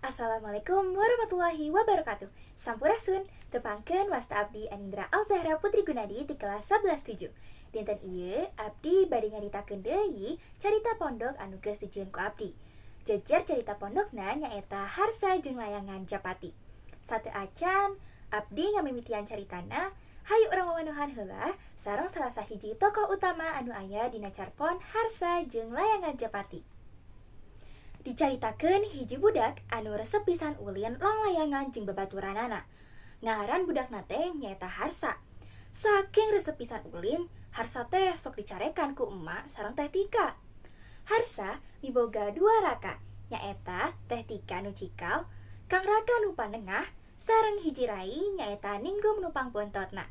Assalamualaikum warahmatullahi wabarakatuh. Sampurasun, tepangkeun wasta abdi Anindra Alzahra Putri Gunadi di kelas 11 7. Dinten ieu abdi bade nyaritakeun deui carita pondok anu geus dijieun ku abdi. Jejer carita pondokna nyaeta Harsa jeung Layangan Japati. Sateuacan abdi ngamimitian caritana, hayu urang wawanohan heula sareng salah sahiji tokoh utama anu aya dina carpon Harsa jeung Layangan Japati. Dicaritakeun hiji budak anu resep pisan ulin langlayangan jeung babaturanana. Ngaran budakna teh nyaeta Harsa. Saking resep pisan ulin, Harsa teh sok dicarekan ku emak sareng Teh Tika. Harsa miboga dua raka, nyaeta Teh Tika nu cikal, Kang Raka nu panengah, sareng hiji rai nyaeta Ningrum nu pangbontotna.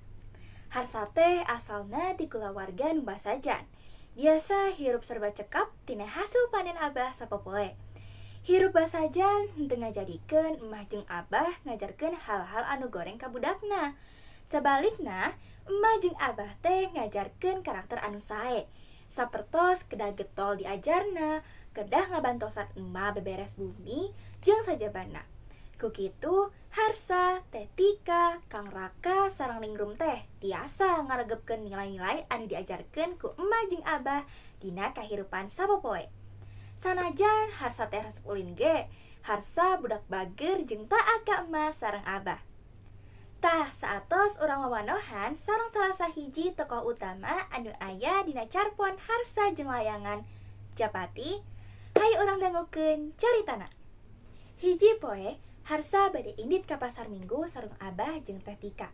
Harsa teh asalna ti kulawarga nu basajan. Biasa hirup serba cekap tina hasil panen abah sapopoe. Hirup basajan henteu ngajadikeun emah jeung abah ngajarkeun hal-hal anu goreng ka budakna. Sabalikna, emah jeung abah teh ngajarkeun karakter anu sae. Sapertos kedah getol diajarna, kedah ngabantosan emah beberes bumi jeung sajabana. Ku kitu, Harsa, Teh Tika, Kang Raka sareng Ningrum teh tiasa ngaregepkeun nilai-nilai anu diajarkeun ku emah jeung abah dina kahirupan sapopoe. Sanajan Harsa teh resep ulin ge, Harsa budak bager jeung taat ka emah sareng abah. Tah, saatos urang wawanohan sareng salah sahiji tokoh utama anu aya dina carpon Harsa jeung Layangan Japati, hayu urang dangukeun caritana. Hiji poe, Harsa bade indit ka pasar Minggu sareng abah jeung Teh Tika.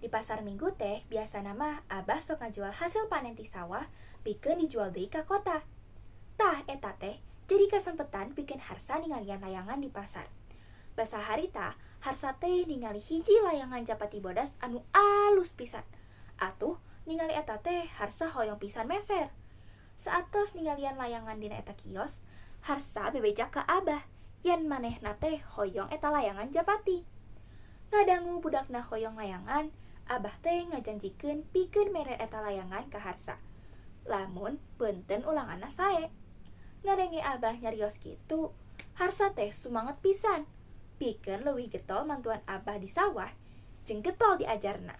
Di pasar Minggu teh biasana mah abah sok ngajual hasil panen ti sawah pikeun dijual deui ka kota. Tah, eta teh jadi kasempetan pikeun Harsa ningalian layangan di pasar. Basa harita, Harsa teh ningali hiji layangan japati bodas anu alus pisan. Atuh, ningali eta teh Harsa hoyong pisan meser. Saatos ningalian layangan dina eta kios, Harsa bebeja ka abah yen manehna teh hoyong eta layangan japati. Ngadangu budakna hoyong layangan, abah teh ngajanjikeun pikeun mere eta layangan ka Harsa lamun peunteun ulanganna sae. Ngadenge abah nyarios kitu, Harsa teh sumanget pisan pikeun leuwih getol mantuan abah di sawah jeung getol diajarna.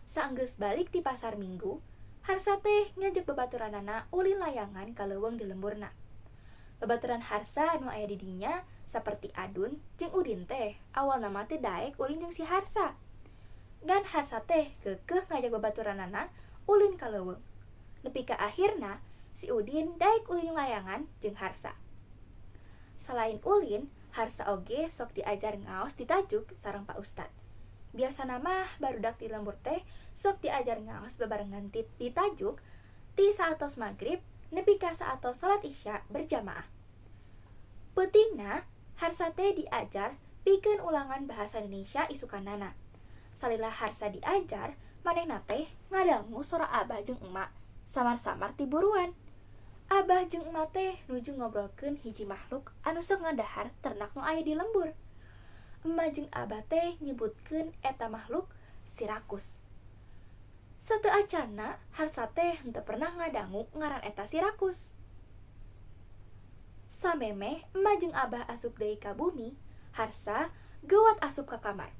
Saenggeus balik ti pasar Minggu, Harsa teh ngajak babaturanana ulin layangan ka leuweung di lemburna. Babaturan Harsa anu aya di dinya saperti Adun jeung Udin teh awalna mah teu daek ulin jeung si Harsa. Ngan Harsa teh keukeuh ngajak babaturanana ulin ka leuweung. Nepi ka akhirna si Udin daek ulin layangan jeung Harsa. Salain ulin, Harsa oge sok diajar ngaos di tajuk sareng Pak Ustad. Biasana mah barudak di lembur teh sok diajar ngaos babarengan di tajuk ti saatos magrib nepi ka saatos salat Isya berjamaah. Peutingna, Harsa teh diajar pikeun ulangan bahasa Indonesia isukanana. Salila Harsa diajar, manehna teh ngadangu sora abah jeung emak samar-samar ti buruan. Abah jeung emak teh nuju ngobrolkeun hiji makhluk anu sok ngadahar ternak nu aya di lembur. Emak jeung abah teh nyebutkeun eta makhluk si Rakus. Sateuacanna Harsa teh henteu pernah ngadangu ngaran eta si Rakus. Samemeh emak jeung abah asup deui ka bumi, Harsa geuwat asup ka kamar.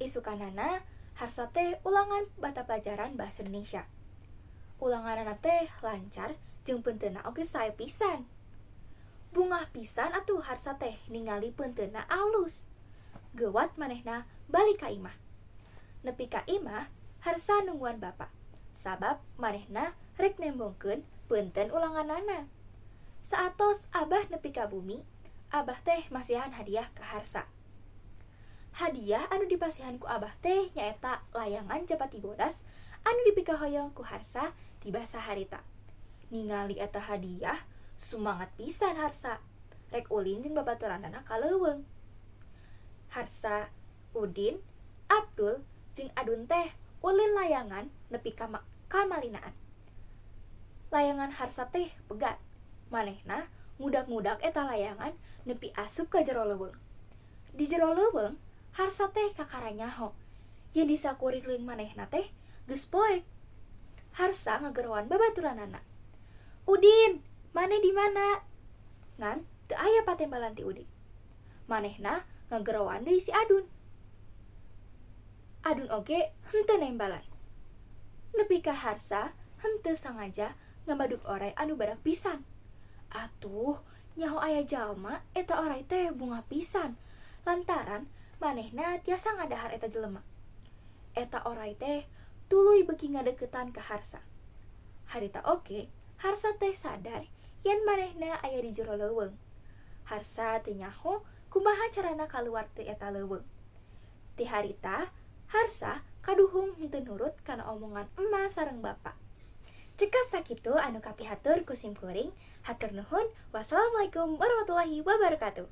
Isukanana Harsa teh ulangan mata pelajaran bahasa Indonesia. Ulanganana teh lancar jeung peunteunna oge sae pisan. Bungah pisan atuh Harsa teh ningali peunteunna alus. Geuwat manehna balik ka imah. Nepi ka imah, Harsa nungguan bapa, sabab manehna rek nembongkeun peunteun ulanganana. Saatos abah nepi ka bumi, abah teh masihan hadiah ka Harsa. Hadiah anu dipasihan ku abah teh nyaeta layangan japati bodas anu dipikahoyong ku Harsa ti basa harita. Ningali eta hadiah, sumangat pisan Harsa rek ulin jeung babaturanana ka leuweung. Harsa, Udin, Abdul jeung Adun teh ulin layangan nepi ka kamalinaan. Layangan Harsa teh pegat. Manehna ngudak-ngudak eta layangan nepi asup ka jero leuweung. Di jero leuweung, Harsa teh kakara nyaho yen di sakuriling manehna teh geus poek. Harsa ngageroan babaturanana. "Udin, maneh di mana?" Ngan teu aya patembalan ti Udin. Manehna ngageroan deui si Adun. Adun oge henteu nembalan. Nepi ka Harsa henteu sangaja ngabadug oray anu badak pisan. Atuh, nyaho aya jalma eta oray teh bungah pisan lantaran manehna tiasa ngadahar eta jelema. Eta oray teh tuluy beuki ngadeukeutan ka Harsa. Harita oge Harsa teh sadar yen manehna aya di jero leuweung. Harsa teu nyaho kumaha carana kaluar ti eta leuweung. Ti harita Harsa kaduhung henteu nurut kana omongan emak sareng bapa. Cekap sakitu anu kapihatur ku sim kuring, hatur nuhun. Wassalamualaikum warahmatullahi wabarakatuh.